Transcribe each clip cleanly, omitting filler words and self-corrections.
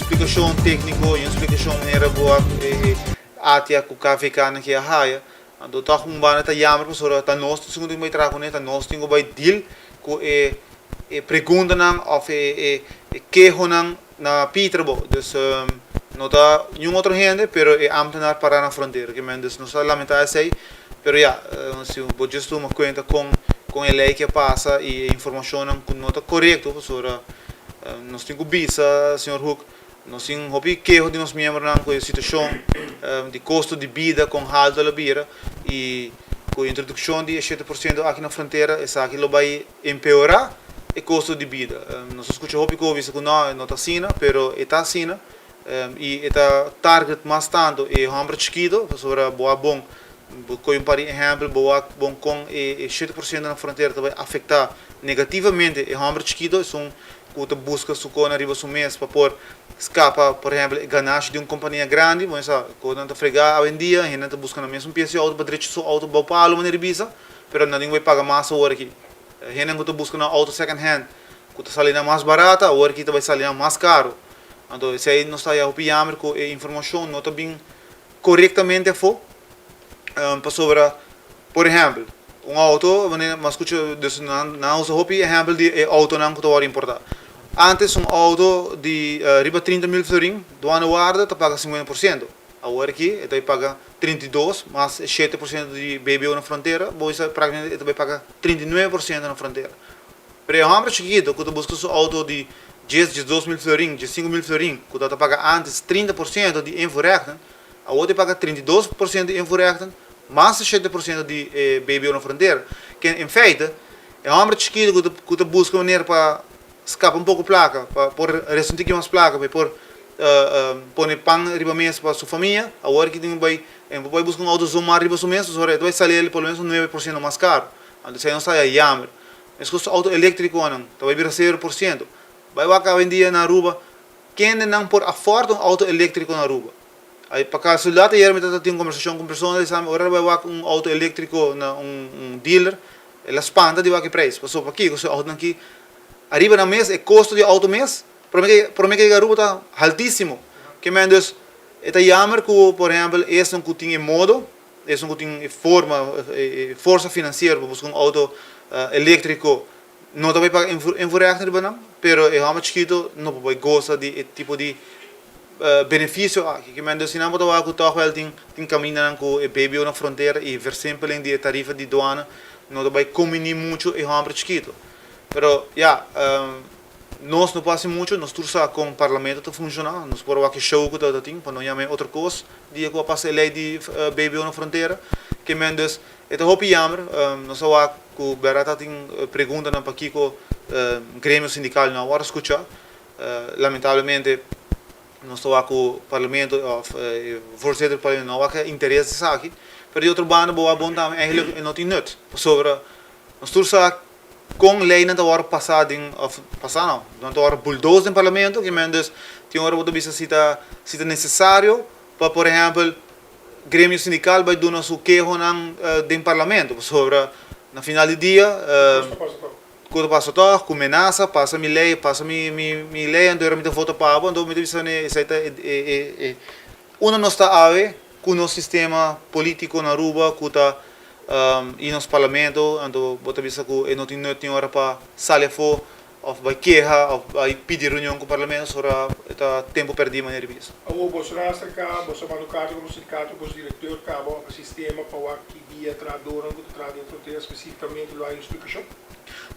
splikashon tékniko, niun splikashon manera bo a e ATIA ku KVK nan ke a haya. Anto tòg un banda ta yamber pasobra ta nos tin ku bai traha kuné, ta nos tin ku bai deal ku e e preguntanan òf e e e kehonan na Pieter bo. Dus no ta niun otro hende pero e ámtenar pará na frontera. Ke men dus nos ta lamentá esei pero ya si bo djis tuma kuenta kon kon e lei ke a pasa i e informashonnan ku no ta korekto pasobra nos tin ku bisa señor Hoek nos tin hopi keho di nos miembronan ku e situashon di kosto di bida kon haltu a lo bira i ku e introdukshon di e 7% aki na frontera esaki lo bai empeorá e kosto di bida. Nos a skucha hopi ku a bisa ku no, e no ta asina, pero e ta asina i e ta target mas tantu e hòmber chikitu, pasobra bo a bon, bo kohe un par di ehèmpel, bo wak bon kon e 7% na frontera ta bai afektá negativamente e hòmber chikitu, esun ku ta buska su kona riba su mes pa por skapa, por ehèmpel, e ganashi di un kompania grandi. Bo sa ku nan ta fregá awendia, hende ta buska nan mes un pies di outo pa drecha su outo bou palu, manera di bisa. Pero nan tin ku bai paga mas awor aki. Hendenan ku ta buska nan outo second hand ku ta sali nan mas barata, awor aki ta bai sali nan mas karu. Anto esei nos ta haya hopi yamber ku e informashon no ta bin korektamente afó. Pasobra, por ehèmpel, un outo, wanneer mi a skucha, dus nan a usa hopi ehèmpel di e outonan ku ta wòrdu importá. Ántes un outo di riba 30 mil florin, duana warda ta paga 50%. Awor aki e ta bai paga 32 mas e 7% di BBO na frontera, bo bisa praktikamente e ta bai paga 39% na frontera. Pero e hòmber chikitu ku ta buska su outo di 10, 12 mil florin, 15 mil florin, ku tabata paga ántes 30% di invoerrechten, awor ta paga 32% di invoerrechten mas e 7% di e BBO na frontera. Ken in feite e hòmber chikitu ku ta buska manera pa skapa un poko plaka, pa por resta un tiki mas plaka, pa e por pone pan riba mesa pa su famia, awor ki tin bai e por bai buska un outo zomar riba su mes, pasobra e ta bai sali el por lo menos un 9% mas karu. Anto esei nos ta haya yamber. Meskos outo elektrikonan ta bai bira 0%. Bai wak awendia na Aruba kendenan por afòrt un outo elektriko na Aruba. Ai pa kasualidat ayer mi tabata tin un kombersashon ku un persona di sa mi ora el bai wak un outo elektriko na un dealer el a spanta di wak e preis. Pasobra pakiko su outonan aki ariba nan mes e kosto di outo mes Prome ke prome ke yega Aruba ta haltísimo. Ke men dus e ta yamer ku por ehèmpel esnan ku tin e modo, esnan ku tin e forma, e forsa finansiero pa buska un outo eléktriko no ta bai paga invoerrechten riba nan, pero e hòmber chikitu no por bai gosa di e tipo di benefisio aki. Ke men dus si nan bo ta wak ku tòg wèl tin tin kamindanan ku e BBO na frontera i versimpeling di e tarifa di duana no ta bai kombiní muchu e hòmber chikitu. Pero ya. Nos no por hasi mucho, nos tur sa kon parlamento ta funshoná, nos por wak e show ku ta tin, pa no yama e otro kos, dia ku a pasa e lei di BBO na frontera. Ke men dus, e ta hopi yamber, nos a wak ku bèrdat ta tin preguntanan pakiko gremio sindikal no a wòrdu skuchá. Lamentablemente nos ta wak ku parlamento òf e voorzitter di parlamento no a wak e interes di esaki, pero di otro banda bo wak bon tambe eigenlijk e no tin nut, pasobra nos tur sa Kon leinan ta wòrdu pasá den, òf pasá no, nan ta wòrdu bulldoze den parlamento, ki men dus tin ora bo ta bisa si ta si ta nesesario pa por ehèmpel gremio sindikal bai duna su kehonan den parlamento, pasobra na final di dia ku ta pasa tòg, ku menasa, pasa mi lei, pasa mi mi mi lei anto ora mi ta vota pa bo, anto mi ta bisa esei ta e e e Unda nos ta awe cu nos sistema politico na Aruba cu ta y nos parlamento, anto bo ta bisa cu e no tin nut ni ora pa sali afo of bay keha of bay pidi reunion cu parlamento, ora e ta tempo perdi manera di bisa. Awor boso nan a acerca, boso a manda un carta como sindicato, boso directeur caba of e sistema pa wak ki dia trahadornan cu ta traha den frontera specificamente lo hay un splicacion?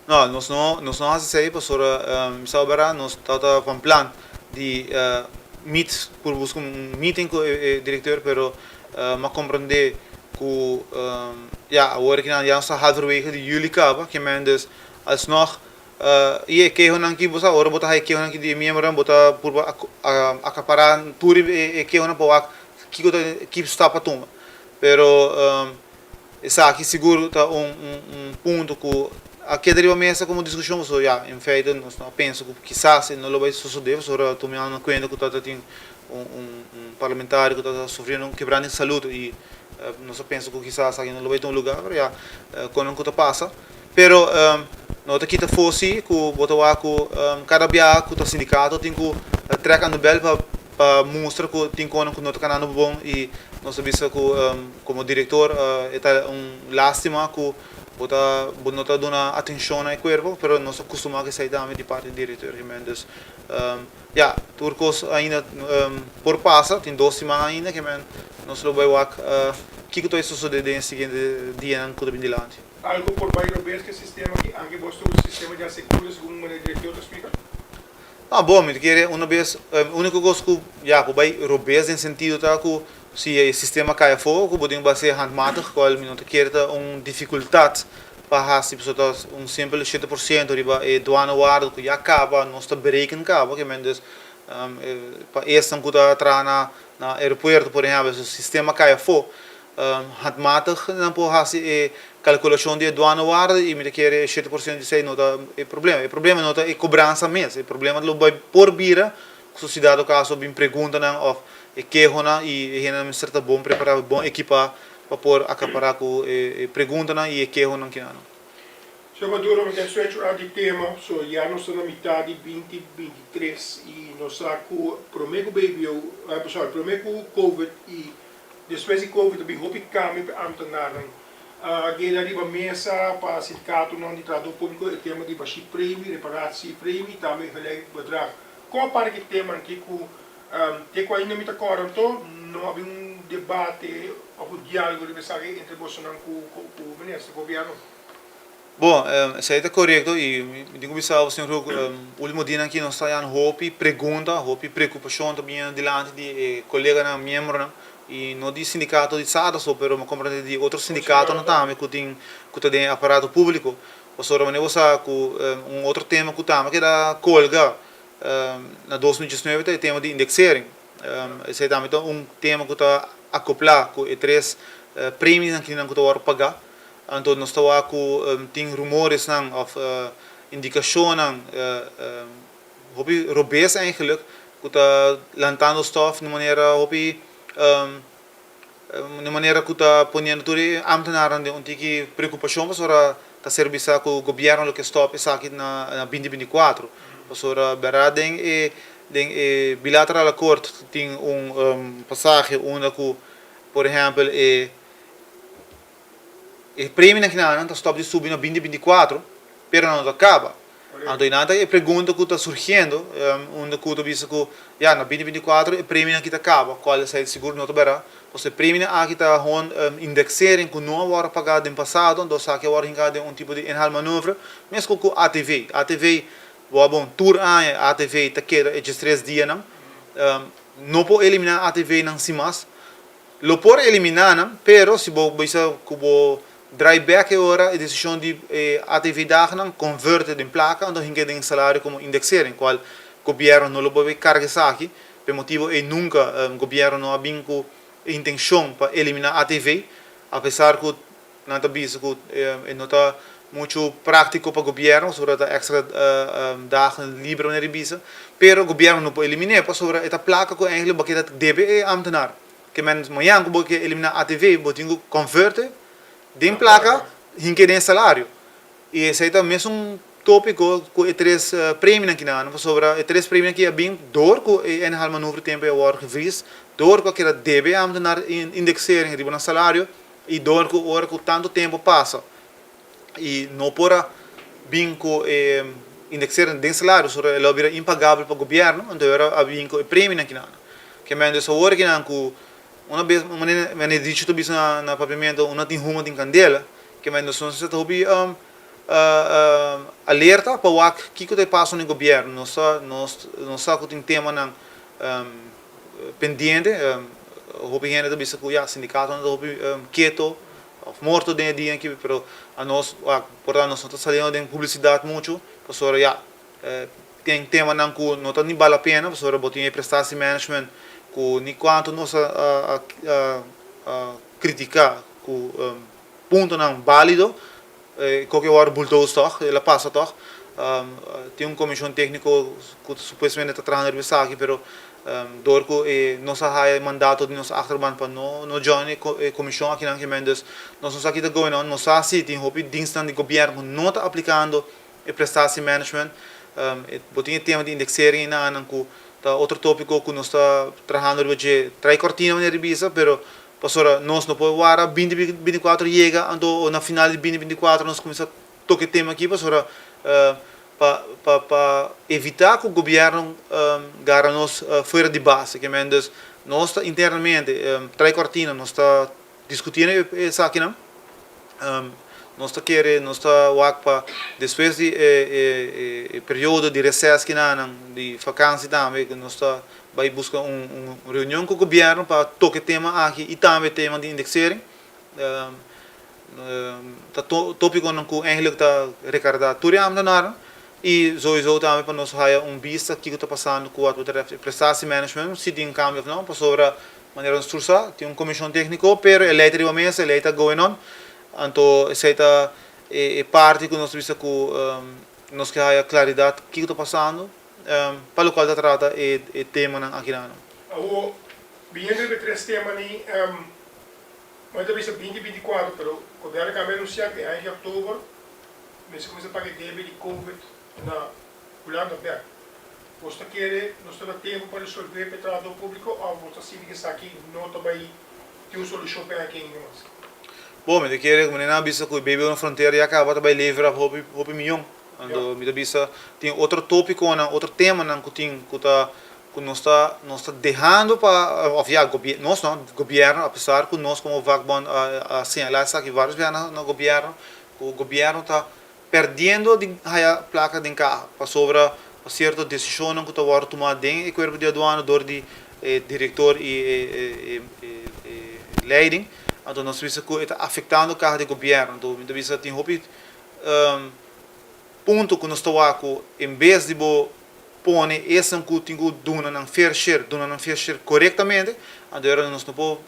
No, nos no, nos no haci esey pasobra mi sa bera nos tabata van plan di meet por busca un meeting cu e directeur pero m'a comprende cu ya awor aki nan ya nos ta halverwege di juli caba ke men dus alsnog y e kehonan ki bo sa ora bo ta haya kehonan ki di e miembronan bo ta purba acapara tur e kehonan pa wak kico ta ki stap pa tuma pero Esaki sigur ta un un punto ku a keda riba mesa komo diskushon pasobra ya en feite nos no a pensa ku kisas e no lo bai sosodé pasobra tumando na kuenta ku tabata tin un un parlamentario ku tabata sufriendo un kebrante di salud i nos a pensa ku kisas esaki no lo bai tuma lugar pero ya konan ku ta pasa pero no ta kita for si ku bo ta wak ku kada biaha ku ta sindikato tin ku. trek aan de bel pa pa mustra ku tin konan ku no ta kanando bon i nos ta bisa ku komo direktor e ta un lastima ku bo ta bo no ta duna atenshon na e kuerpo pero nos ta kustumá ku esei tambe di parti di direktor Jiménez. Dus ya tur kos ainda por pasa tin dos siman ainda ke men nos lo bai wak kiko ta bai sosodé den e siguiente dianan ku ta bin dilanti. Algo por bai robes ku e sistema aki anke bo ta usa sistema di aseguro segun manera direktor ta splika? No, bon, mi ta kere una bes, unico cos cu ya por bay robes den sentido ta cu si e sistema cay afo cu bo tin cu bay haci handmatig cual mi no ta kere ta un dificultad pa haci pasobra ta un simpel 7% riba e douanewaarde cu ya caba nos ta bereken caba ke men dus pa esnan cu ta traha na na aeropuerto por ehempel si sistema cay afo Handmatig nan por hasi e kalkulashon di e douanewaarde i mi ta kere e 7% di esei no ta e problema. E problema no ta e kobransa mes, e problema lo bai por bira ku si dado kaso bin preguntanan òf e kehonan i e hendenan mester ta bon prepará, bon ekipá pa por akapará ku e preguntanan i e kehonan kinanan. Señor Maduro, mi ta switch ora di tema, so ya nos ta na mitad di 2023 i nos sa ku prome ku BBO, sorry, prome ku Covid i Despues di Covid a bin hopi kambio pa e ambtenarnan. A keda riba mesa pa sindikatonan di trahadó públiko e tema di bashí premi, reparatie premi i tambe gelijk bedrag. Kon a para ki tema aki ku te ku ainda mi ta kòrda anto no a bin un debate òf un diálogo riba esaki entre bosonan ku minister, gobièrnu? Bon, esei ta korekto i mi tin ku bisa bo señor Hoek, ultimo dianan aki nos ta hañando hopi pregunta, hopi preokupashon ta bini dilanti di e koleganan, miembronan i no di sindikato di SADA so pero mi a komprende di otro sindikatonan tambe ku tin ku ta den e aparato públiko. Pasobra manera bo sa ku un otro tema ku tambe a keda kolga na 2019 ta e tema di indexering. Esei tambe ta un tema ku ta akoplá ku e tres preminan kinan ku ta wòrdu pagá. Anto nos ta wak ku tin rumoresnan òf indikashonnan hopi robes eigenlijk ku ta lantando stòf na manera hopi na manera ku ta poniendo tur e ámtenarnan den un tiki preokupashon pasobra ta ser bisa ku gobièrnu lo ke stòp esaki na 2024 pasobra bèrdat den e den e bilateral akòrt tin un pasahe unda ku por ehèmpel e E premionan kinanan ta stop di subi na 2024, pero nan no ta kaba. Anto einan ta e pregunta ku ta surgiendo, unda ku ta bisa ku ya na 2024 e premionan aki ta kaba, kual esei sigur no ta bera, pasobra e premionan aki ta hon indexering ku no a wòrdu pagá den pasado, anto esaki a wòrdu hinká den un tipo di inhaalmanoeuvre, meskos ku ATV. ATV, bo a bon tur aña ATV ta keda e diestres dianan, no por eliminá ATV nan sin mas. Lo por eliminá nan, pero si bo bisa ku bo draai bek e ora e desishon di e ATV dagnan konverti den plaka anto hinka den salario komo indexering kual gobièrnu no lo por bay karga esaki. P'e motibu ei nunka gobièrnu no a bin ku e intenshon pa eliminá ATV apesar ku nan ta bisa ku e no ta muchu práktiko pa gobièrnu pasobra ta èkstra dagen liber manera di bisa. Pero gobièrnu no por elimin'é pasobra e ta plaka ku eigentlik bo a keda debe e ámtenar. Ke men mañan ku bo ke eliminá ATV bo tin ku konvert'e den plaka hink'é den e salario. I esei ta mesun tópiko ku e tres premionan kinan pasobra e tres premionan aki a bin dor ku e inhaalmanoeuvre tempu ei a wòrdu gevries, dor ku a keda debe e ámtenar indexering riba nan salario. I dor ku ora ku tantu tempu pasa i no por a bin ku e indexering den salario pasobra e lo a bira impagabel pa gobièrnu, anto e ora a bin ku e premionan kinan. Ke men dus awor kinan ku una bes manera manera dicho ta bisa na papiamentu una tin huma tin kandela, ke men dus nos ta hopi alerta pa wak kiko ta e paso den gobièrnu. Nos ta nos nos sa ku tin temanan pendiente. Hopi hende ta bisa ku ya sindikatonan ta hopi keto òf morto den e dia aki, pero anos por ta nos no ta saliendo den publisidat muchu pasobra ya tin temanan ku no ta ni bal la pena pasobra bo tin e prestatie management ku ni kuantu nos a kritiká ku puntonan bálido koke wòrdu bulldoze tòg, el a pasa tòg. Tin un komishon tékniko ku supuestamente ta trahando riba esaki pero dor ku e nos a haya e mandato di nos achterban pa no no join e komishon akinan kimen dus nos no sa ki ta going on. Nos sa si tin hopi dienstnan di gobièrnu ku no ta aplikando e prestatiemanagement. Bo tin e tema di indexering einan ku. Ta otro tópiko ku nos ta trahando riba dje. Trai kòrtina manera di bisa, pero pasobra nos no por wara binti 24 yega anto na final di binti 24 nos kuminsá toka e tema aki pasobra pa pa pa evitá ku gobièrnu gara nos fuera di base. Ke men dus nos ta internamente trai kòrtina nos ta diskutiendo esakinan. Nos ta kere, nos ta wak pa despues di e e periodo di reces kinanan, di vakansi tambe, ku nos ta bai buska un reunion ku gobièrnu pa toka e tema aki i tambe e tema di indexering. Ta topikonan ku eigenlijk ta rekarda tur e ambtenarnan i souiso tambe pa nos haya un bista kiko ta pasando ku wat betreft e prestatiemanagement, si tin kambio òf no, pasobra Manera nos tur sa, tin un komishon tékniko, pero e lei ta riba mesa, e lei ta going on. Anto esei ta e parti ku nos ta bisa ku nos ke haya klaridat kiko ta pasando pa lokual ta trata e temanan akinan. Awor, biniendo riba e tres temanan, mi ta bisa binti 24, pero gobièrnu kambia anunsiá ku e aña di òktober mester kuminsá paga e debe di covid na Hulanda bek. Bos ta kere nos ta na tempu pa resolvé p'e trahadó públiko òf bos ta sinti ku esaki no ta bai tin un solushon p'e aki ainda mas? Bon, mi ta kere ku manera nan a bisa ku e BBO na frontera ya kaba ta bai lever ap hopi hopi miyon. Anto mi ta bisa tin otro tópikonan, otro temanan ku tin ku ta ku nos ta nos ta dehando pa òf ya gobier nos no, gobièrnu apesar ku nos komo vakbond a a señalá esaki vários biaha na na gobièrnu ku gobièrnu ta perdiendo di haya placa den caha pasobra pa cierto decisionnan cu ta wordo tuma den e cuerpo di aduana door di e director y e leiding, anto nos ta bisa cu e ta afectando caha di gobierno. Anto mi ta bisa tin hopi punto cu nos ta wak cu en bes di bo pone esnan cu tin cu duna nan fair share, duna nan fair share corectamente, anto era nos no por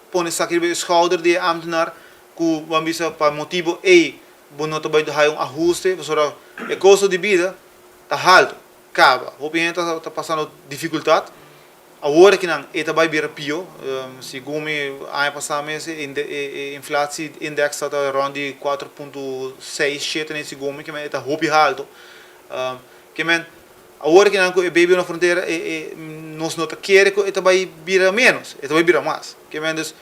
pone esaki riba e schouder di e ambtenaar ku bo a bisa pa motibu ei bo no ta bai haya un ahuste pasobra e kosto di bida ta haltu kaba hopi hende ta pasando difikultat awor akinan e ta bai bira pio segun mi aña pasa mes e inflatie index ta rond di 4.6 shete segun mi e ta hopi haltu kimen Awor kinan ku e baby na frontera e e nos no ta kere ku e ta bai bira menos, e ta bai bira mas. Ke men dus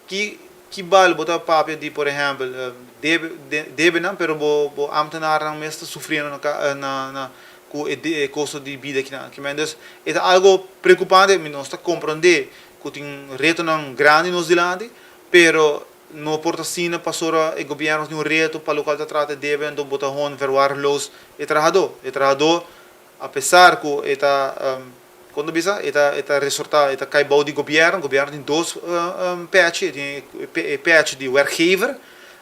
ki ki bal bo ta papia di por ehèmpel debe debenan pero bo bo ambtenarnan mes ta sufriendo na ka na na ku e e kosto di bida kinan. Ke men dus e ta algo preokupante, mi nos ta komprondé ku tin retonan grandi nos dilanti pero No por ta asina pasobra e gobierno tin un reto pa locual ta trata e debe anto bo ta hon verwaarloos e trahador. E trahador a pesar cu e ta con ta bisa e ta e ta resorta e ta cay bou di gobierno, gobierno tin dos pechi e tin e pechi di werkgever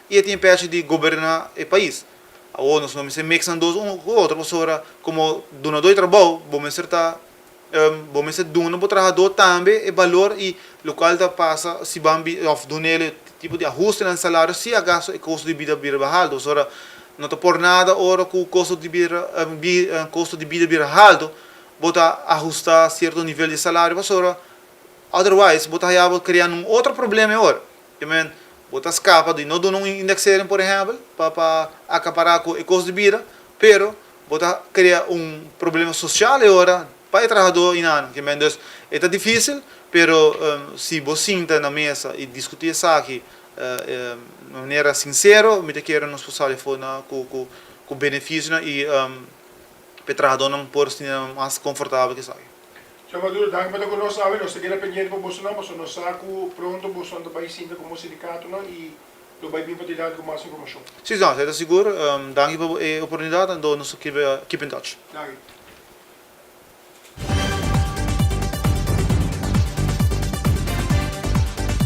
y e tin e pechi di goberna e pais. Awor nos no mester mix nan dos un cu otro pasobra como dunador di trabou bo mester ta Bo mester duna bo trahadó tambe e balor i lokual ta pasa si ban bi òf dun'el e tipo di ahuste na salario si akaso e kosto di bida bira haltu. Pasobra no ta por nada ora ku kosto di bira kosto di bida bira haltu bo ta ahustá sierto nivel di salario pasobra otherwise bo ta haya bo kreando un otro problema e ora. Te men bo ta skapa di no duna un indexering por ehèmpel pa pa akapará ku e kosto di bida pero Bo ta crea un problema social e ora pa e trahador y nan. Ke men dus e ta dificil, pero si bo sinta na mesa y discuti esaki na manera sincero, mi ta kere nos por sali afo na cu cu beneficionan y pa e trahadornan por sinti nan mas confortabel cu esaki. Señor Maduro, danki pa ta cu nos awe. Nos ta keda pendiente pa bosonan, pasobra nos sa cu pronto bosonan ta bay sinta como sindicatonan y Lo bai bin pa dilanti ku mas informashon. Si, no, esei ta sigur. Danki pa e oportunidat, anto nos ta keep in touch. Danki.